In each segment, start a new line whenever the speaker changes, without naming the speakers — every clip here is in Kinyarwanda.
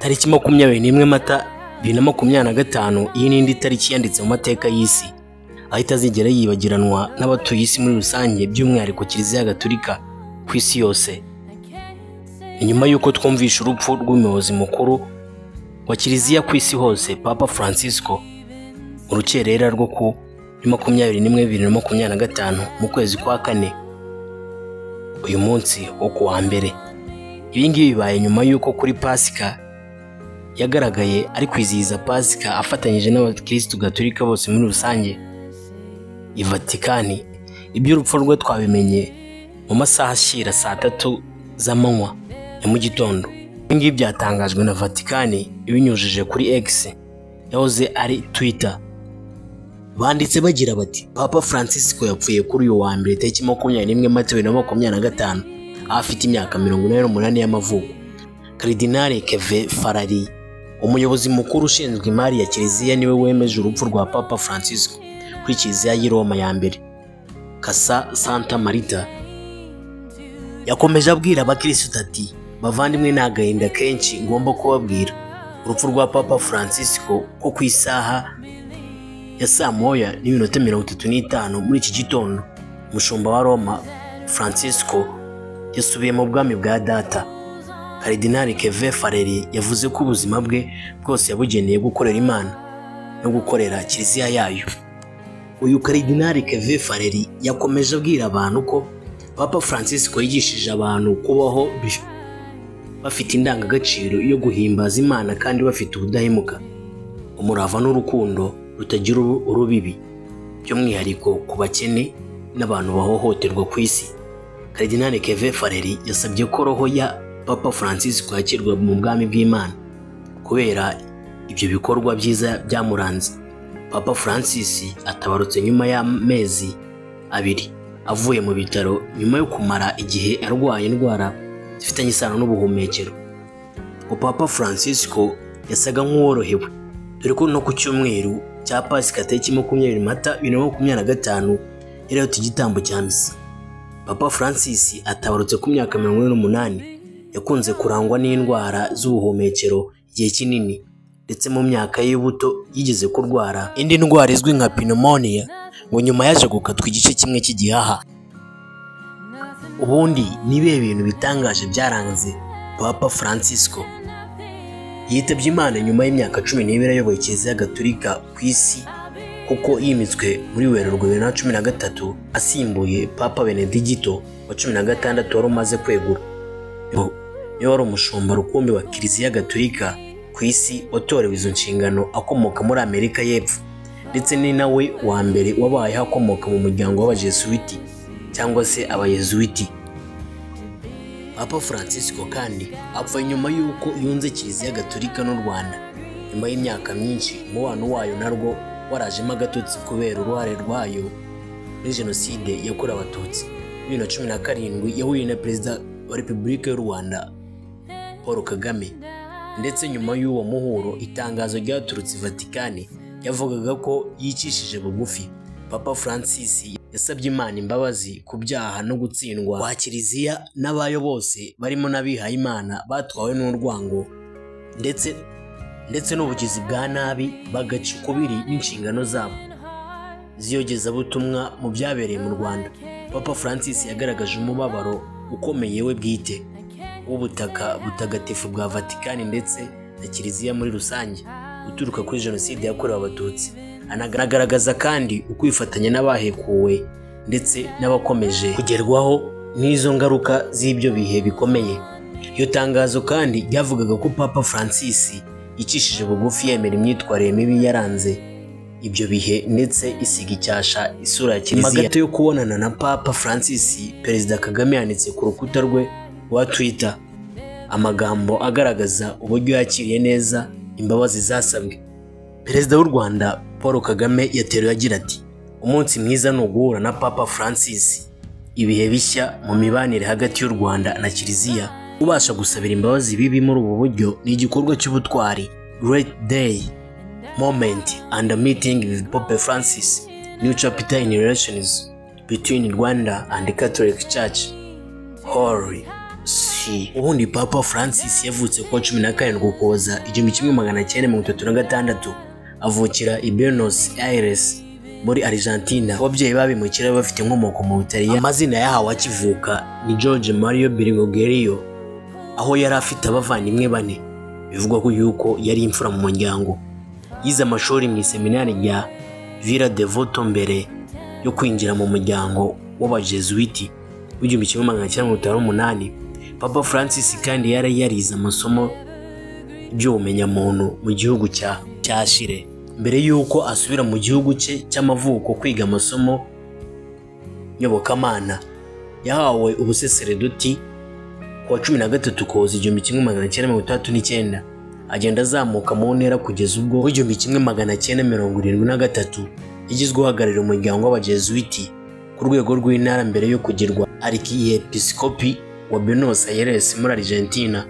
Tariki 21 Mata 2025, iyi ni indi tariki yanditse mu mateka y'isi, aho itazigera yibagiranwa n'abatuye isi muri rusange, by'umwihariko Kiliziya Gatolika ku isi yose. Nyuma y'uko twumvisha urupfu rw'umuyobozi mukuru wa Kiliziya ku isi hose, Papa Francisco, mu rukerera rwo ku 21 2025 mu kwezi kwa kane, uyu munsi wo ku wa mbere. Ibi ngibi bibaye nyuma y'uko kuri Pasika yagaragaye ari kwizihiza Pasika afatanyije n'abakirisitu gatolika bose muri rusange i Vatikani. Iby'urupfu rwe twabimenye mu masaha ashyira saa 3 z'amanywa ya mu gitondo. Ibi ngibi byatangajwe na Vatikani ibinyujije kuri X yahoze ari Twitter. Banditse bagira bati: Papa Francisco yapfuye kuri uyu wa mbere tariki 21 Mata 2025, aho afite imyaka 88 y'amavuko. Karidinali Kevin Farrell, umuyobozi mukuru ushinzwe imari ya Kiliziya, niwe wemeje urupfu rwa Papa Francisco kuri Kiliziya y'i Roma ya mbere, Casa Santa Marita. Yakomeje abwira abakirisitu ati: bavandimwe, ni agahinda kenshi ngomba kubabwira urupfu rwa Papa Francisco ko ku isaha ya saa 1:35 muri iki gitondo, umushumba wa Roma Francisco yasubiye mu bwami bwa data. Karidinali Kevin Farrell yavuze ko ubuzima bwe bwose yabugeneye gukorera Imana no gukorera Kiliziya yayo. Uyu Karidinali Kevin Farrell yakomeje abwira abantu ko Papa Francisco yigishije abantu kubaho bafite indangagaciro yo guhimbaza Imana kandi bafite ubudahemuka, umurava n'urukundo rutagira urubibi, by'umwihariko ku bakene n'abantu bahohoterwa ku isi. Karidinali Kevin Farrell yasabye ko roho ya Papa Francisco yakirwa mu bwami bw'Imana kubera ibyo bikorwa byiza byamuranze. Papa Francis atabarutse nyuma y'amezi 2 avuye mu bitaro nyuma yo kumara igihe arwaye indwara zifitanye isano n'ubuhumekero. Ngo Papa Francisco yasaga nk'uworohewe, dore ko no ku cyumweru cya Pasika tariki 20 Mata 2025 yari yote igitambo cya misa. Papa Francis atabarutse ku myaka 48, yakunze kurangwa n'indwara z'ubuhumekero igihe kinini, ndetse mu myaka y'ubuto yigeze kurwara indi ndwara izwi nka pneumonia, ngo nyuma yaje gukatwa igice kimwe cy'igihaha. Ubundi ni ibihe bintu bitangaje byaranze Papa Francisco? Yitabye Imana nyuma y'imyaka 12 ayoboye Kiliziya Gatolika ku isi, kuko yimitswe muri Werurwe 2013 asimbuye Papa Benedigito wa 16 wari umaze kwegura. Niwe wari umushumba rukumbi wa Kiliziya Gatolika ku isi watorewe izo nshingano akomoka muri Amerika y'Epfo, ndetse ni nawe wa mbere wabayeho akomoka mu muryango w'Abajesuwiti cyangwa se Abayezuwiti. Papa Francisco kandi apfa nyuma y'uko yunze Kiliziya Gatolika n'u Rwanda nyuma y'imyaka myinshi umubano wayo narwo warajemo agatotsi kubera uruhare rwayo muri Jenoside yakorewe Abatutsi. 2017 yahuye na Perezida wa Repubulika y'u Rwanda Paul Kagame, ndetse nyuma y'uwo muhuro itangazo ryaturutse Vatikani yavugaga ko yicishije bugufi. Papa Francis yasabye Imana imbabazi ku byaha no gutsindwa kwa Kiliziya n'abayo bose barimo n'abihaye Imana batwawe n'urwango ndetse n'ubugizi bwa nabi, bagaca ukubiri n'inshingano zabo z'iyogezabutumwa mu byabereye mu Rwanda. Papa Francis yagaragaje umubabaro ukomeye we bwite w'ubutaka butagatifu bwa Vatikani ndetse na Kiliziya muri rusange uturuka kuri Jenoside yakorewe Abatutsi. Anagaragaza kandi ukwifatanya n'abahekuwe ndetse n'abakomeje kugerwaho n'izo ngaruka z'ibyo bihe bikomeye. Iyo tangazo kandi ryavugaga ko Papa Francis yicishije bugufi yemera imyitwarire mibi yaranze ibyo bihe ndetse isiga icyasha isura ya Kiliziya. Nyuma gato yo kubonana na Papa Francis, Perezida Kagame yanditse ku rukuta rwe rwa Twitter amagambo agaragaza uburyo yakiriye neza imbabazi zasabwe. Perezida w'u Rwanda Paul Kagame yateruye agira ati: umunsi mwiza ni uguhura na Papa Francis, ibihe bishya mu mibanire hagati y'u Rwanda na Kiliziya. Ubasha gusabira imbabazi bibi muri ubu buryo ni igikorwa cy'ubutwari. Great day, moment and a meeting with Pope Francis, new chapter in relations between Rwanda and the Catholic Church. Holy See. Ati ubundi Papa Francis yavutse kuwa 17 Ukuboza 1936, avukira i Buenos Aires muri Argentina. Ababyeyi babimukira bafite inkomoko mu Butaliyani. Amazina yahawe akivuka ni George Mario Bergoglio, aho yari afite abavandimwe bane. Bivugwa ko yuko yari imfura mu muryango. Yize amashuri mu iseminari rya Villa Devoto mbere yo kwinjira mu muryango w'abajesuiti w'1958. Papa Francis kandi yari yarize amasomo by'ubumenyamuntu mu gihugu cya Chile mbere y'uko asubira mu gihugu cye cy'amavuko kwiga amasomo nyobokamana. Yahawe ubuseseredoti kuwa 13 Ukuboza 1969, agenda azamuka mu ntera kugeza ubwo 1973 yagizwe uhagarariye umuryango w'abajesuiti ku rwego rw'intara mbere yo kugirwa Arkiyepiskopi wa Buenos Aires muri Argentina,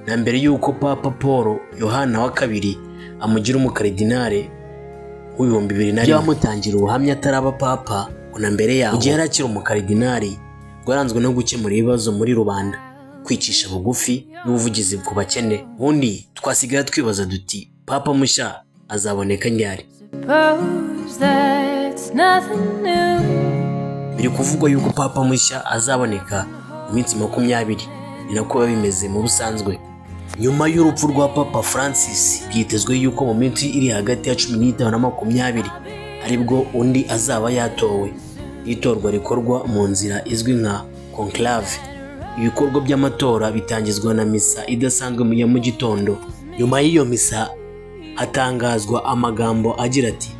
na mbere y'uko Papa Paul Yohana wa kabiri amugira umukaridinale w'2001. Yamutangira ubuhamya ataraba papa, na mbere yaho igihe yari akiri umukaridinali yaranzwe no gukemura ibibazo muri rubanda, kwicisha bugufi n'ubuvugizi ku bakene. Ubundi twasigaye twibaza duti papa mushya azaboneka ryari? Biri kuvugwa yuko papa mushya azaboneka mu minsi 20, ni nako biba bimeze mu busanzwe. Nyuma y'urupfu rwa Papa Francis byitezwe yuko mu minsi iri hagati ya 15 na 20 aribwo undi azaba yatowe. Itorwa rikorwa mu nzira izwi nka conclave. Ibikorwa by'amatora bitangizwa na misa idasanzwe ya mu gitondo. Nyuma y'iyo misa hatangazwa amagambo agira ati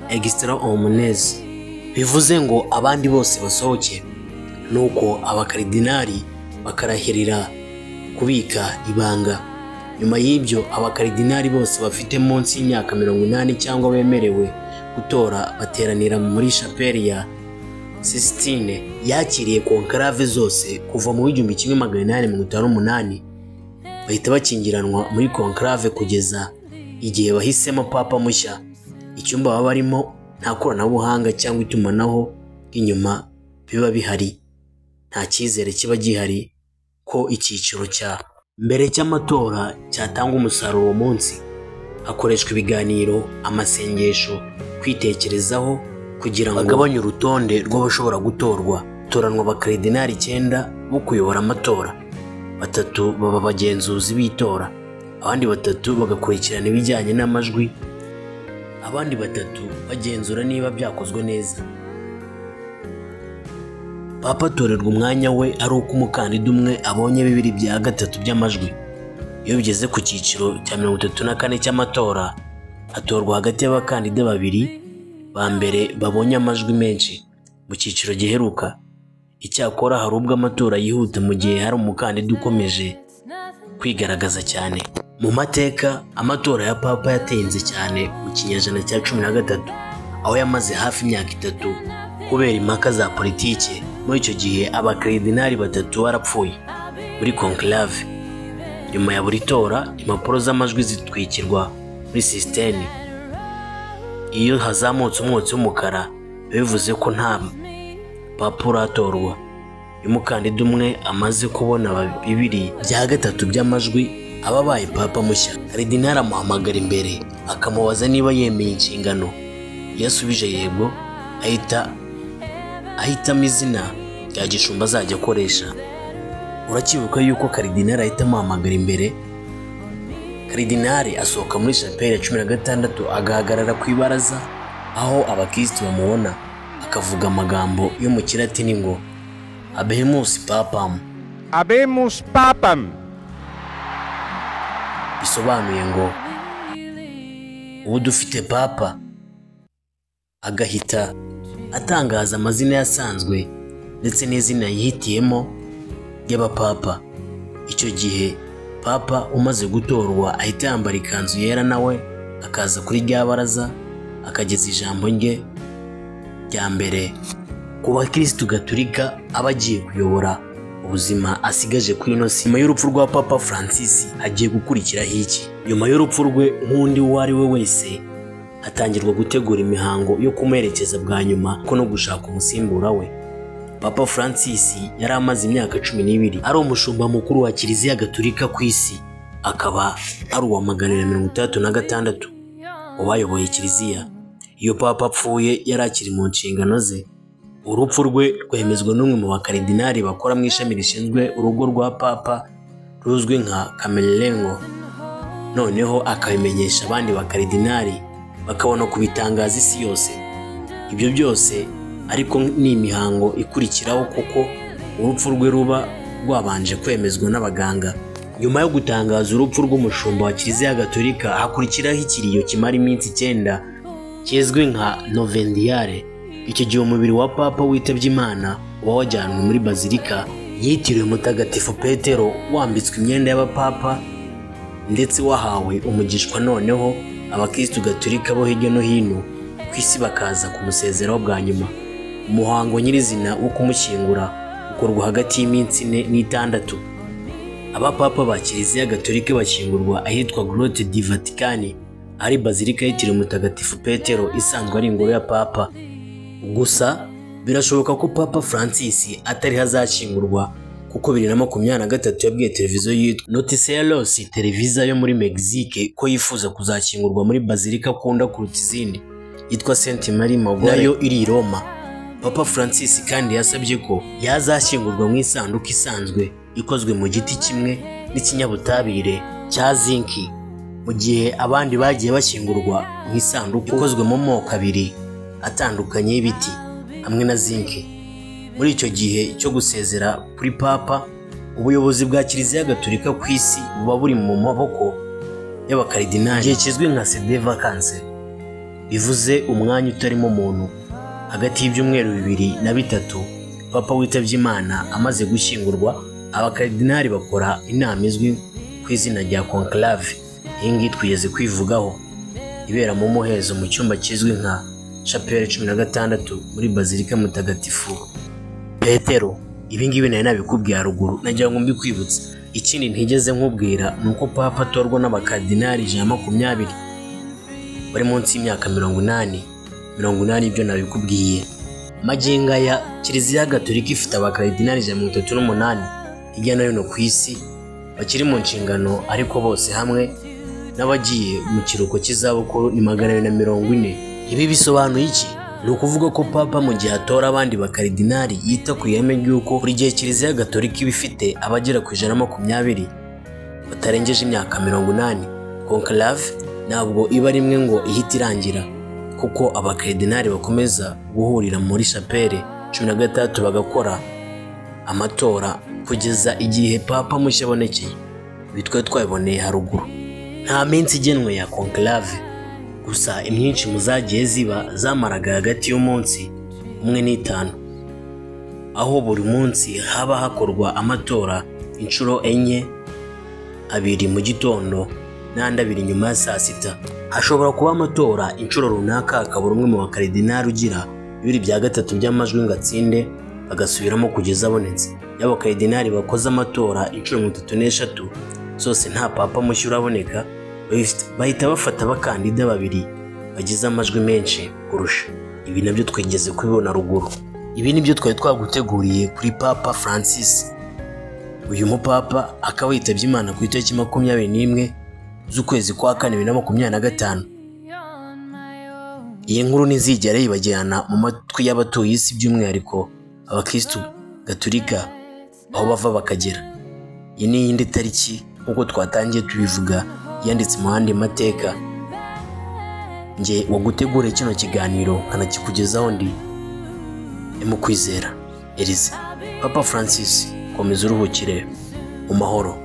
extra omnes, bivuze ngo abandi bose basohoke. Nuko abakaridinari bakarahirira kubika ibanga. Nyuma y'ibyo abakaridinari bose bafite munsi y'imyaka 80 cyangwa bemerewe gutora bateranira muri chapelle ya Sistine yakiriye conclave zose kuva mu 1858. Bahita bakingiranwa muri conclave kugeza igihe bahisemo papa mushya. Icyumba baba barimo nta koranabuhanga cyangwa itumanaho ry'inyuma biba bihari. Nta cyizere kiba gihari ko icyiciro cya mbere cy'amatora cyatanga umusaruro uwo munsi. Hakoreshwa ibiganiro, amasengesho, kwitekerezaho kugira ngo bagabanye urutonde rw'abashobora gutorwa. Toranwa abakaridinali 9 bo kuyobora amatora, 3 baba abagenzuzi b'itora, abandi 3 bagakurikirana ibijyanye n'amajwi, abandi 3 bagenzura niba byakozwe neza. Papa atorerwa umwanya we ari uko umukandida umwe abonye 2/3 by'amajwi. Iyo bigeze ku cyiciro cya 34 cy'amatora, hatorwa hagati y'abakandida 2 ba mbere babonye amajwi menshi mu cyiciro giheruka. Icyakora hari ubwo amatora yihuta mu gihe hari umukandida ukomeje kwigaragaza cyane. Mu mateka, amatora ya papa yatinze cyane mu kinyejana cya 13, aho yamaze hafi imyaka 3 kubera impaka za politike. Muri icyo gihe abakaridinali 3 barapfuye muri conclave. Nyuma ya buri tora, impapuro z'amajwi zitwikirwa muri sisteni. Iyo hazamutse umwotsi w'umukara bivuze ko nta papa uratorwa. Iyo umukandida umwe amaze kubona 2/3 by'amajwi aba abaye papa mushya. Karidinali amuhamagara imbere akamubaza niba yemeye inshingano. Iyo asubije yego, ahitamo izina rya gishumba azajya akoresha. Urakibuka yuko karidinali ahita amuhamagara imbere. Karidinali asohoka muri chapelle ya 16 agahagarara ku ibaraza aho abakristo bamubona, akavuga amagambo yo mu Kilatini ngo Habemus Papam.
Habemus Papam
bisobanuye ngo ubu dufite papa. Agahita atangaza amazina yasanzwe ndetse n'izina yihitiyemo ry'abapapa. Icyo gihe papa umaze gutorwa ahita yambara ikanzu yera, nawe akaza kuri rya baraza akageza ijambo rye rya mbere ku bakristu gatolika aba agiye kuyobora ubuzima asigaje kuri ino si. Nyuma y'urupfu rwa Papa Francis hagiye gukurikiraho iki? Nyuma y'urupfu rwe nk'undi uwo ari we wese hatangirwa gutegura imihango yo kumuherekeza bwa nyuma ko no gushaka umusimbura we. Papa Francis yari amaze imyaka 12 ari umushumba mukuru wa Kiliziya Gatolika ku isi, akaba ari uwa 466 ubayoboye Kiliziya. Iyo Papa apfuye yari akiri mu nshingano ze. Urupfu rwe rwemezwa n'umwe mu bakaridinari bakora mu ishami rishinzwe urugo rwa Papa ruzwi nka Camerlengo, noneho akabimenyesha abandi bakaridinari bakabona kubitangaza isi yose. Ibyo byose ariko ni imihango ikurikiraho kuko urupfu rwe ruba rwabanje kwemezwa n'abaganga. Nyuma yo gutangaza urupfu rw'umushumba wa Kiliziya Gatolika hakurikiraho ikiriyo kimara iminsi 9 kizwi nka Novendiale. Icyo gihe umubiri wa Papa witabye Imana uba wajyanwe muri Bazilika yitiriwe Mutagatifu Petero, wambitswe imyenda y'abapapa ndetse wahawe umugishwa, noneho abakristu gatolika bo hirya no hino ku isi bakaza kumusezeraho bwa nyuma. Umuhango nyirizina wo kumushyingura ukorwa hagati y'iminsi 4 n'6. Abapapa ba Kiliziya Gatolika bashyingurwa ahitwa Grotte di Vaticani, ari Bazilika yitiriwe Mutagatifu Petero isanzwe ari ingoro ya Papa. Gusa birashoboka ko Papa Francis atari hazashyingurwa kuko 2023 yabwiye televiziyo yitwa Noticieros Televisa yo muri Mexique ko yifuza kuzashyingurwa muri Bazilika akunda kuruta izindi yitwa Sainte Marie Maggiore nayo iri i Roma. Papa Francis kandi yasabye ko yazashyingurwa mu isanduku isanzwe ikozwe mu giti kimwe n'ikinyabutabire cya zinki, mu gihe abandi bagiye bashyingurwa mu isanduku ikozwe mu moko abiri atandukanye y'ibiti hamwe na zinki. Muri icyo gihe cyo gusezera kuri Papa, ubuyobozi bwa Kiliziya Gatolika ku isi buba buri mu maboko y'abakaridinali, igihe kizwi nka sede vacance, bivuze umwanya utarimo umuntu. Hagati y'ibyumweru 2 na 3 Papa witabye Imana amaze gushyingurwa, abakaridinali bakora inama izwi ku izina rya conclave. Iyi ngiyi twigeze kwivugaho, ibera mu muhezo mu cyumba kizwi nka Chapelle 16 muri Bazilika Mutagatifu Petero. Ibi ngibi nari nabikubwiye haruguru, nagira ngo mbikwibutse. Ikindi ntigeze nkubwira ni uko Papa atorwa n'abakardinali 120 bari munsi y'imyaka 80. 80 ibyo nabikubwiye. Magingo aya Kiliziya Gatolika ifite abakardinali 138 hirya no hino ku isi bakiri mu nshingano, ariko bose hamwe n'abagiye mu kiruhuko cy'izabukuru ni 240. Ibi bisobanuye iki? Ni ukuvuga ko Papa mu gihe atora abandi bakaridinari yita ku ihame ry'uko buri gihe Kiliziya Gatolika iba ifite abagera ku 120 batarengeje imyaka 80. Conclave ntabwo iba rimwe ngo ihite irangira, kuko abakaridinari bakomeza guhurira muri Chapelle 13 bagakora amatora kugeza igihe Papa mushya abonekeye. Ibi twari twabiboneye haruguru. Nta minsi igenwe ya conclave, gusa imyinshi mu zagiye ziba zamaraga hagati y'umunsi 1 n'5, aho buri munsi haba hakorwa amatora inshuro 4, 2 mu gitondo n'andi 2 nyuma ya saa 6. Hashobora kuba amatora inshuro runaka hakabura umwe mu bakaridinari ugira 2/3 by'amajwi ngo atsinde, bagasubiramo kugeza abonetse. Iyo abakaridinari bakoze amatora inshuro 33 zose nta Papa mushya uraboneka, bahita bafata abakandida 2 bagize amajwi menshi kurusha. Ibi nabyo twigeze kubibona ruguru. Ibi nibyo twari twaguteguriye kuri Papa Francis. Uyu mupapa akaba yitabye Imana ku itariki 21 z'ukwezi kwa 4 2025. Iyi nkuru ntizigera yibagirana mu matwi y'abatuye isi, by'umwihariko abakristu gatolika aho bava bakagera. Iyi ni iyindi tariki nk'uko twatangiye tubivuga yanditse mu yandi mateka. Nge wagutegura kino kiganiro nkanakikugezaho ndi Emukwizera Elize. Papa Francis, komeza uruhukire mu mahoro.